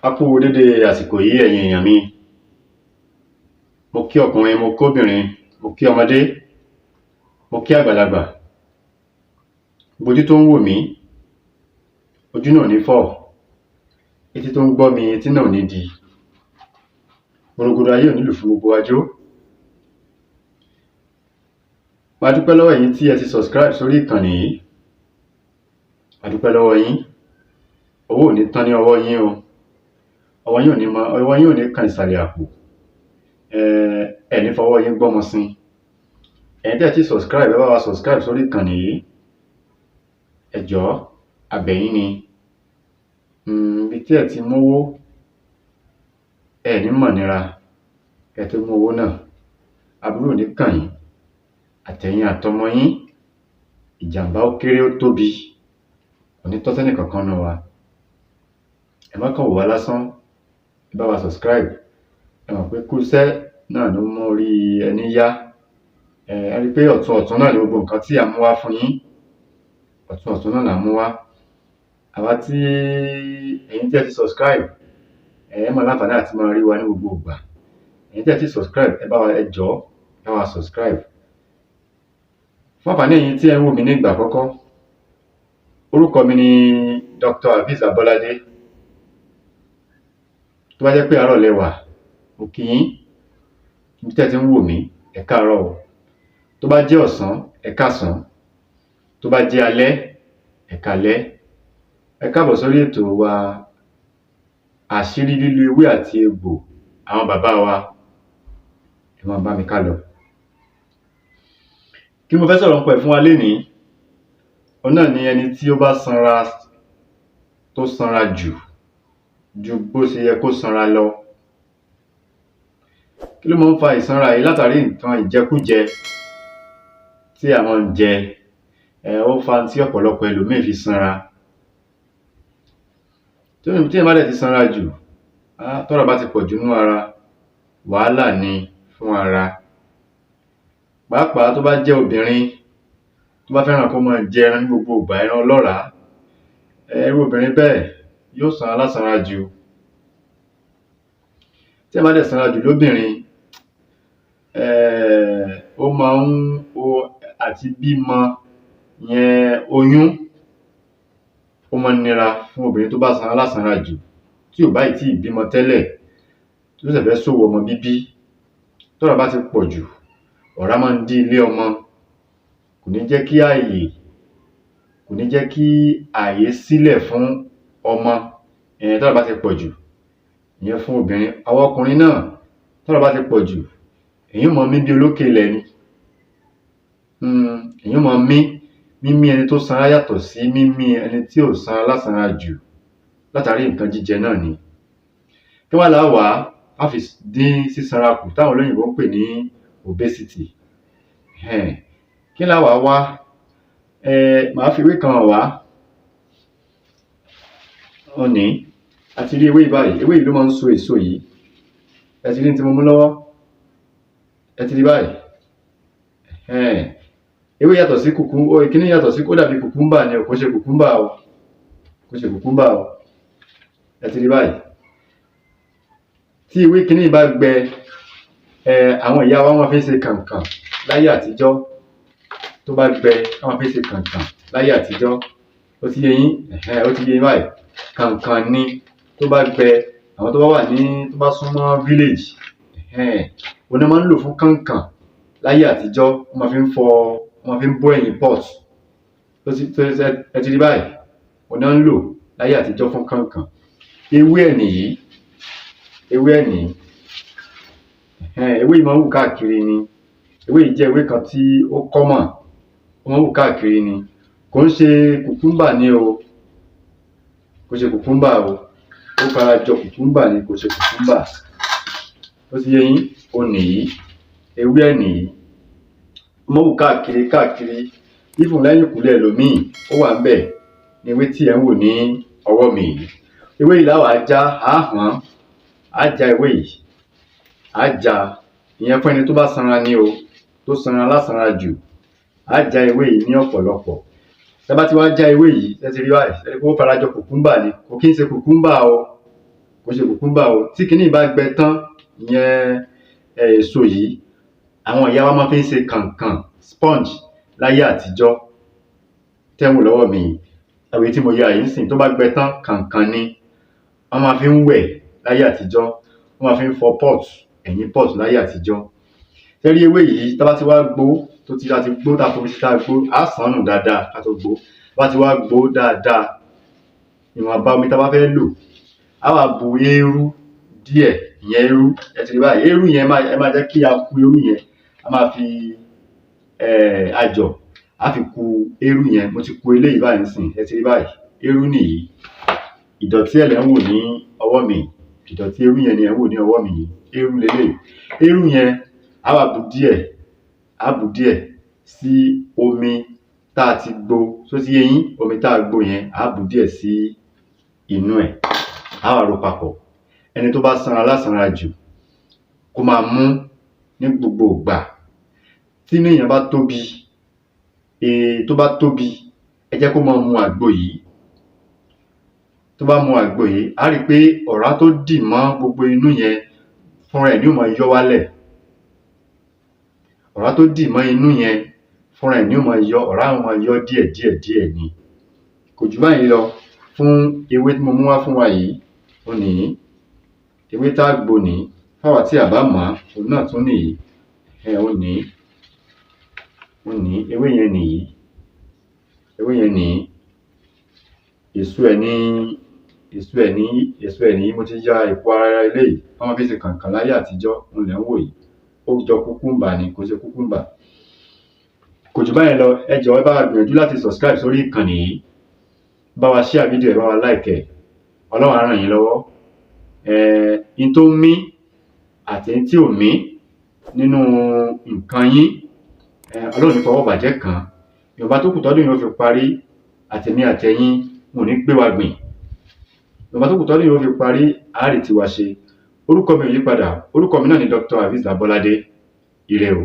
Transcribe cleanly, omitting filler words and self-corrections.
A kú u dédé àsìkò yìí ẹ̀yin èyàn mi. Mo kí ọkùnrin, mo kóbìnrin, mo kí ọmọdé, mo kí àgbàlagbà. Gbogbo ojú tó ń wò mí, ojú náà ò ní fọ́, etí tó ń gbọ́ mi, etí náà ò ní di. Gbòrògbòdò ayé ò ní lù fún gbogbo wa jó. A dúpẹ́ lọ́wọ́ ẹ̀yin tí ẹ ti subscribe sórí ìkànnì yìí. A dúpẹ́ lọ́wọ́ yín. Owó ò ní tán ní ọwọ́ yín o. Ọwọ́ yín ò ní ọwọ́ yín ò ní kan ìsàlẹ̀ àpò. Ẹ ní fọwọ́ yín gbọ́mọ sin. Ẹ̀yin tẹ́ ẹ̀ tíì subscribe, ẹ bá wa subscribe sórí ìkànnì yìí. Ẹ jọ̀ọ́, a bẹ̀ yín ni. Ibi tí ẹ̀ ti mówó, ẹ ní mọ̀nira kẹ́ tó mú owó náà. Aburú ò ní kàn yín, àtẹ̀yin àtọmọ yín. Ìjàmbá ó kéré ó tóbi kò ní tọ́ sẹ́nìkankan nínú wa. Ẹ má kàn wò wá lásán, ẹ bá wa subscribe. Ẹ mọ̀ pé kúṣẹ́ náà ló ń mórí ẹni yá. Ẹ rí pé ọ̀tun ọ̀tun náà ni gbogbo nǹkan tí à ń mú wá fún yín. Ọ̀tun ọ̀tun náà là ń mú wá. Àwa tí ẹ̀yin tí ẹ ti subscribe, ẹ máa láǹfààní àti máa rí wa ní gbogbo ìgbà. Ẹ̀yin tí ẹ tíì subscribe, ẹ bá wa, ẹ jọ̀ọ́, ẹ bá wa subscribe. Fún àǹfààní ẹ̀yin tí ẹ̀ ń wò mí ní ìgbà àkọ́kọ́, orúkọ mi ni Dr. Hafiz Abọ́ládé. Tó bá jẹ́ pé àárọ̀ lẹ wà, mo kí yín. Níbi tẹ́ ẹ ti ń wò mí, ẹ káàárọ̀ o. Tó bá jẹ́ ọ̀sán, ẹ káàsán. Tó bá jẹ́ alẹ́, ẹ káalẹ́. Ẹ káàbọ̀ sórí ètò wa, Àṣírí Lílo Ewé àti Egbò Àwọn Bàbá Wa. Ẹ máa bá mi ká lọ. Kí ni mo fẹ́ sọ̀rọ̀ nípa ẹ̀ fún wa lénìí? Òhun náà ni ẹni tí ó bá sanra, tó sanra jù ju bó ṣe yẹ kó sanra lọ. Kí ló máa ń fa ìsanra yìí? Látàrí nǹkan ìjẹkújẹ tí a máa ń jẹ, ó fa tí ọ̀pọ̀lọpọ̀ ẹlòmíì fi sanra. Téèyàn bá dẹ̀ ti sanra jù, tọ́rá bá ti pọ̀jù nínú ara, wàhálà ni fún ara. Pàápàá tó bá jẹ́ obìnrin tó bá fẹ́ràn kó máa jẹ ẹran ní gbogbo ìgbà, ẹran ọlọ́ràá, irú obìnrin bẹ́ẹ̀ yóò sanra lásanra jù. Téèyàn bá dẹ̀ sanra jù lóbìnrin, ó máa ń àti bímọ, ìyẹn oyún, ó máa ń nira fún obìnrin tó bá sanra lásanra jù, tí ò bá ì tíì bímọ tẹ́lẹ̀, tó ṣẹ̀ṣẹ̀ fẹ́ ṣòwò ọmọ bíbí. Tọ́ràá bá ti pọ̀ jù, ọ̀rá máa ń dí ilé ọmọ, kò ní jẹ́ kí àyè, kò ní jẹ́ kí àyè sílẹ̀ fún ọmọ, tọ́ràá bá ti pọ̀ jù, ìyẹn fún obìnrin. Àwa ọkùnrin náà, tọ́ràá bá ti pọ̀ jù, èyàn ó máa mí bí olókè ilẹ̀ ni. Èyàn ó máa mí, mímí ẹni tó sanra yàtọ̀ sí mímí ẹni tí ò sanra lásanra jù, látàrí nǹkan jíjẹ náà ni. Kí wá lá wá á fi dín sísanra kù táwọn olóyìnbó ń pè ní obesity? Kí lá wá wá? Màá fi ewé kan hàn wá. Òhun nìí, a ti rí ewé yìí báyìí. Ewé yìí ló máa ń so èso yìí. Ẹ ti rí ohun tí mo mú lọ́wọ́? Ẹ ti rí báyìí? Ewé yàtọ̀ sí kíní, yàtọ̀ sí, ó dàbí cucumber ni o, kò ṣe cucumber o, kò ṣe cucumber o. Ẹ ti rí báyìí? Tí ewé kiní yìí bá gbẹ, àwọn ìyá wa máa fi ń ṣe kànkàn láyé àtijọ́. Tó bá gbẹ, wọ́n máa fi ń ṣe kànkàn láyé àtijọ́. Ó ti yé yín? Ó ti yé yín báyìí. Kànkàn ni tó bá gbẹ. Àwọn tó bá wà ní, tó bá súnmọ́ village, òhun ná máa ń lò fún kànkàn láyé àtijọ́. Wọ́n máa fi ń fọ, wọ́n máa fi ń bó ẹ̀yìn pot. Ó ti ẹ ti rí báyìí? Òhun ná ń lò láyé àtijọ́ fún kànkàn. Ewé ẹ̀ nìyí, ewé ẹ̀ nìyí. Ewé yìí máa ń hù káàkiri ni. Ewé yìí jẹ́ ewé kan tí ó common, ó máa ń hù káàkiri ni. Kò ń ṣe cucumber ni o, kò ṣe cucumber o. Ó fara jọ cucumber ni, kò ṣe cucumber. Ó ti yé yín? Òhun nìyí, ewé ẹ̀ nìyí. Ó máa ń hù káàkiri káàkiri, even lẹ́yìnkùlé ẹlòmíì, ó wà ńbẹ̀. Ní ewé tí ẹ̀ ń wò ní ọwọ́ mi yìí, ewé yìí lá wá já, á hàn án, á já ewé yìí, á já. Ìyẹn fún ẹni tó bá sanra ni o, tó sanra lásanra jù. Á já ewé yìí ní ọ̀pọ̀lọpọ̀. Tẹ́ bá ti wá já ewé yìí, ẹ ti rí báyìí, ẹ rí pé ó fara jọ cucumber ni, kò kí ń ṣe cucumber o. Kò ṣe cucumber o. Tí kinní yìí bá gbẹ tán, ìyẹn èso yìí, àwọn ìyá wa máa fi ń ṣe kànkàn, sponge, láyé àtijọ́. Tẹ́ ń wò lọ́wọ́ mi yìí, àwòrán tí mo ya yìí nísìnyí, tó bá gbẹ tán, kànkàn ni wọ́n máa fi ń wẹ̀ láyé àtijọ́, wọ́n máa fi ń fọ pot, ẹ̀yìn pot láyé àtijọ́. Ṣé rí ewé yìí, tá bá ti wá gbó, tó ti tá ti gbó, tá fomi sí, tá gbó, á ṣàn nù dáadáa ká tó gbó. Tá bá ti wá gbó dáadáa, ìwọ̀nba omi tá bá fẹ́ lò, á wá bu eérú díẹ̀, ìyẹn eérú. Ẹ ti rí báyìí, eérú yẹn, ẹ máa jẹ́ kí a ku eérú yẹn. A máa fi ajọ̀, á fi ku eérú yẹn. Mo ti ku eléyìí báyìí nísìnyí. Ẹ ti rí báyìí, eérú nìyí. Ìdọ̀tí ẹ̀ lẹ̀ ń wò ní ọwọ́ mi. Ìdọ̀tí eérú yẹn ni ẹ̀ ń wò ní ọwọ́ mi yìí. Eérú leléyìí. Eérú yẹn, á wá bu díẹ̀, á bù díẹ̀ sí omi tá a ti gbo. Ṣó ti yé yín? Omi tá a gbo yẹn, á bù díẹ̀ sí inú ẹ̀, á wá rò papọ̀. Ẹni tó bá sanra lásanra jù, kó máa mú ní gbogbo ìgbà. Tí inú èèyàn bá tóbi, tó bá tóbi, ẹ jẹ́ kó máa mu àgbo yìí. Tó bá mu àgbo yìí, á rí pé ọ̀rá tó dì mọ́ gbogbo inú yẹn, fúnra ẹ̀ ni ó máa yọ́ wálẹ̀. Ọ̀rá tó dì mọ́ inú yẹn, fúnra ẹ̀ ni ó máa yọ́. Ọ̀rá yẹn máa yọ́ díẹ̀ díẹ̀ díẹ̀ ni. Kò jù báyìí lọ fún ewé tí mo mú wá fún wa yìí. Òun nìyí, ewé tá gbo nìyí. Fáwa tí a bá mọ̀ ọ́n, òun náà tún nìyí. Òun nìyí, òun nìyí. Ewé yẹn nìyí, ewé yẹn nìyí. Èso ẹ̀ ní, èso ẹ̀ ní, èso ẹ̀ nìyí. Mo ti ya èpo ara eléyìí. Wọ́n máa fi ṣe kànkàn láyé àtijọ́. Òun lẹ̀ ń wò yìí. Ó jọ cucumber ni, kò ṣe cucumber. Kò jù báyẹn lọ. Ẹ jọ̀ọ́, ẹ bá wa gbìyànjú láti subscribe sórí ìkànnì yìí, bá wa share fídíò ẹ, bá wa like ẹ. Ọlọ́run á ràn yín lọ́wọ́. N tó mí àti n tí ò mí nínú nǹkan yín, Ọlọ́run ní fọwọ́ bàjẹ́ kàn án. Ìwọ̀nba tó kù tọ́dún yìí ó fi parí, àtèmi àtẹ̀yin, wọn ò ní gbé wa gbìn. Ìwọ̀nba tó kù tọ́dún yìí ó fi parí, á rí tiwa ṣe. Orúkọ mi ò yí padà. Orúkọ mi náà ni Dr. Azeez Abolade. Ire o.